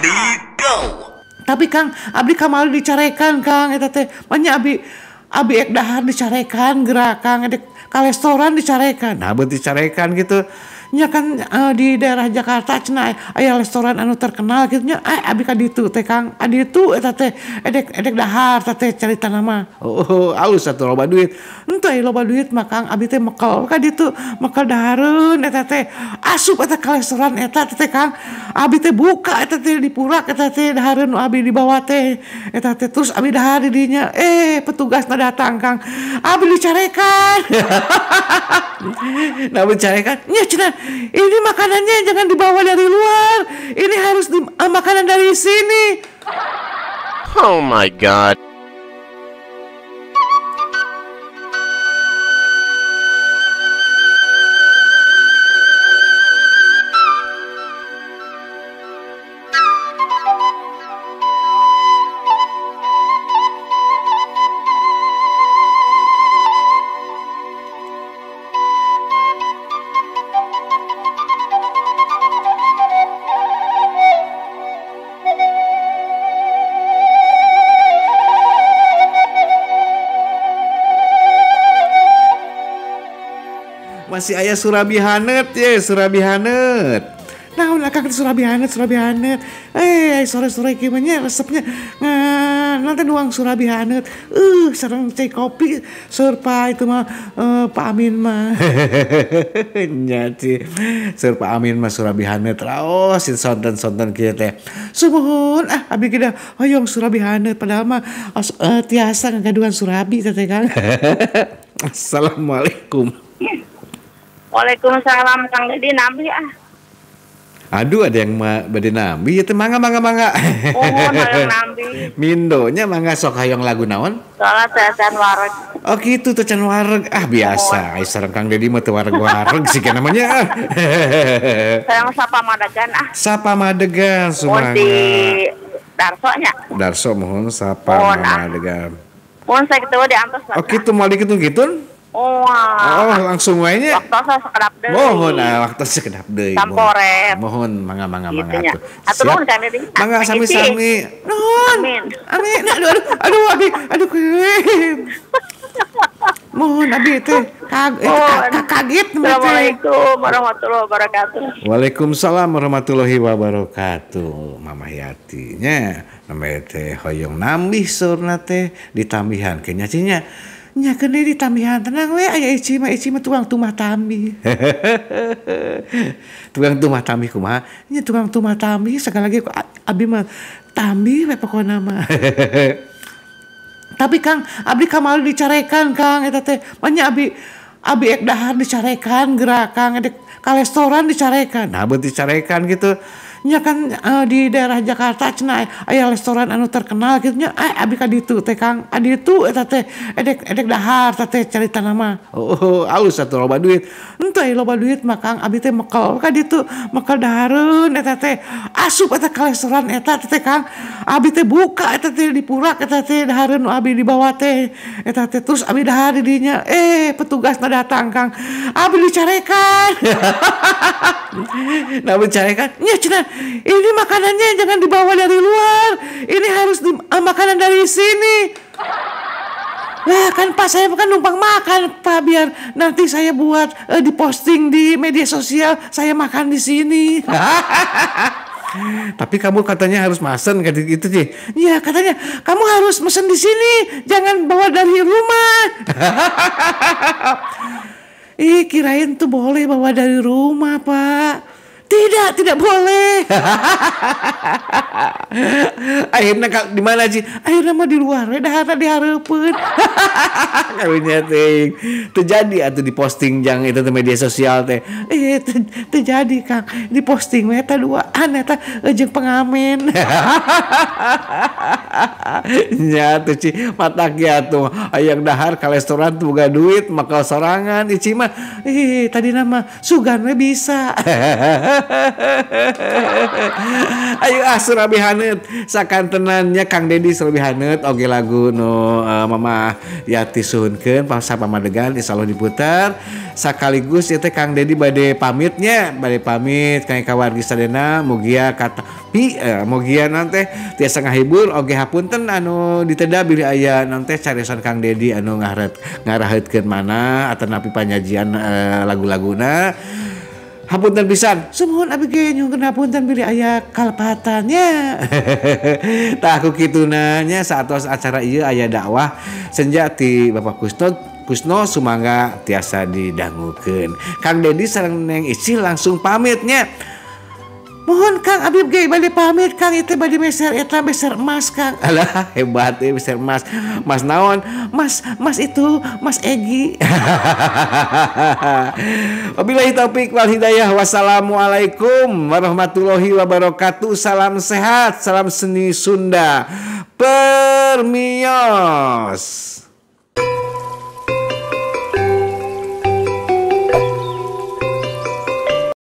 Ready, go. Tapi Kang, abdi kamari dicarekan Kang eta teh. Manya abi ek dahar dicarekan gerak Kang, edek ka restoran dicarekan. Nah, beuti dicarekan gitu. Nya kan di daerah Jakarta cenah aya restoran anu terkenal kitu nya. Abi ka ditu teh Kang. Aditu eta teh edek dahar teh carita nama. Oh, alus atuh loba duit. Henteu aya loba duit mah Kang, abi teh mekel ka ditu, mekel dahareun eta teh. Asup eta ka restoran eta teh Kang. Abi teh buka eta teh dipurak eta teh dahareun nu abi dibawa teh. Eta teh terus abi dahar di dinya. Petugasna datang Kang. Abi dicarekan. Nah, dicarekan. Nya cenah, ini makanannya jangan dibawa dari luar. Ini harus makanan dari sini. Oh my god. Masih aya surabi hanet ye, surabi hanet. Naon akang surabi hanet, surabi hanet. Sore-sore kieu mah nya resepnya nanti nuang surabi hanet. Sareng cai kopi surpa itu mah Pak Amin mah. Nya ci. Sur Pak Amin mah surabi hanet raos sonten-sonten kieu teh. Sumuhun abdi ge hoyong surabi hanet padahal mah tiasa ngagaduhan surabi teh Kang. Assalamualaikum. Waalaikumsalam Kang Dedi nambi ah. Aduh ada yang bade nambi ya teh mangga mangga mangga. Oh, hayang nambi. Mindonya mangga sok hayang lagu naon? Soalnya teh can wareg. Oh gitu teh can wareg. Ah biasa, ai sareng Kang Dedi mah teu wareg-wareg sih namanya. Sayang sapa madegan ah. Sapa madegan sumangga. Di Darso nya. Darso mohon sapa madegan. Mohon saya ketemu di antos. Oh kitu moal dikitung-kitun? Oh, langsung wae nya. Waktu sekedap deui. Mohon waktu sekedap deui. Samporet. Mohon mangga mangga mangga atuh. Atuh nuhun Kang Dedi. Mangga sami-sami. Nuhun. Amin. Amin. Aduh aduh abi aduh. Mohon abi teh kaget. Assalamualaikum warahmatullahi wabarakatuh. Waalaikumsalam warahmatullahi wabarakatuh. Mama Yati nya namanya teh hoyong nambih saurna teh ditambihan ke nya nya. Nya keun ditambihan tenang we aya Ici mah tukang tumah tambih. Tukang tumah tambih kumaha? Nya tukang tumah tambih sekali lagi abi mah tambih we pokona mah. Tapi Kang, abdi kamari dicarekan Kang eta teh. Manya abi ek dahar dicarekan gerak Kang, edek ka restoran dicarekan. Nah, beuti dicarekan gitu. Nya kan di daerah Jakarta cenah aya restoran anu terkenal kitu nya. Abi ka ditu teh Kang. Aditu eta teh edek dahar teh carita nama. Oh, alus atuh loba duit. Henteu aya loba duit mah Kang, abi teh mekel ka ditu, mekel dahareun eta teh. Asup eta ka restoran eta teh Kang. Abi teh buka eta teh dipurak eta teh dahareun nu abi dibawa teh. Eta teh terus abi dahar di dinya. Petugasna datang Kang. Abi dicarekan. Nah, dicarekan. Nya cenah, ini makanannya jangan dibawa dari luar. Ini harus makanan dari sini. Lah kan Pak, saya bukan numpang makan Pak, biar nanti saya buat diposting di media sosial saya makan di sini. Tapi kamu katanya harus mesen kayak gitu sih. Iya katanya kamu harus mesen di sini, jangan bawa dari rumah. Ih kirain tuh boleh bawa dari rumah Pak. Tidak, tidak boleh. Akhirnya di mana sih? Akhirnya mah di luar, dahar dihareupeun. Karunya teh terjadi atuh diposting jang itu teh media sosial teh. Terjadi Kang, diposting we eta duaan eta jeung pengamen. Nya tuh Ci, matak ya tuh hayang dahar ka restoran tuh boga duit makal sorangan Ici mah. Tadi nama sugan we bisa. Ayo ah surabi haneut sakantenannya Kang Dedi surabi haneut oge lagu nu Mama Yati suhunkeun pangsa pamadegan insyaallah diputar sakaligus ieu teh Kang Dedi bade pamitnya bade pamit ka kawargi sadena mugia katapi mugia naon teh tiasa ngahibur oge hapunten anu diteda bilih aya naon teh cariosan Kang Dedi anu ngaraheutkeun mana atanapi panyajian lagu-laguna. Hapunten pisan, sumuhun abi ge nyungkeun hapunten bilih aya kalepatannya. Tah ku kituna nya saatos acara ieu aya dakwah senja ti Bapak Kusno sumangga tiasa didangukeun. Kang Dedi sareng Neng Icih langsung pamitnya. Mohon Kang Abib ge bade pamit Kang itu bade meser eta meser emas Kang. Alah hebat meser emas. Mas naon? Mas mas itu Mas Egi. Wabillahi taufik wal hidayah. Wassalamualaikum warahmatullahi wabarakatuh. Salam sehat, salam seni Sunda. Permios.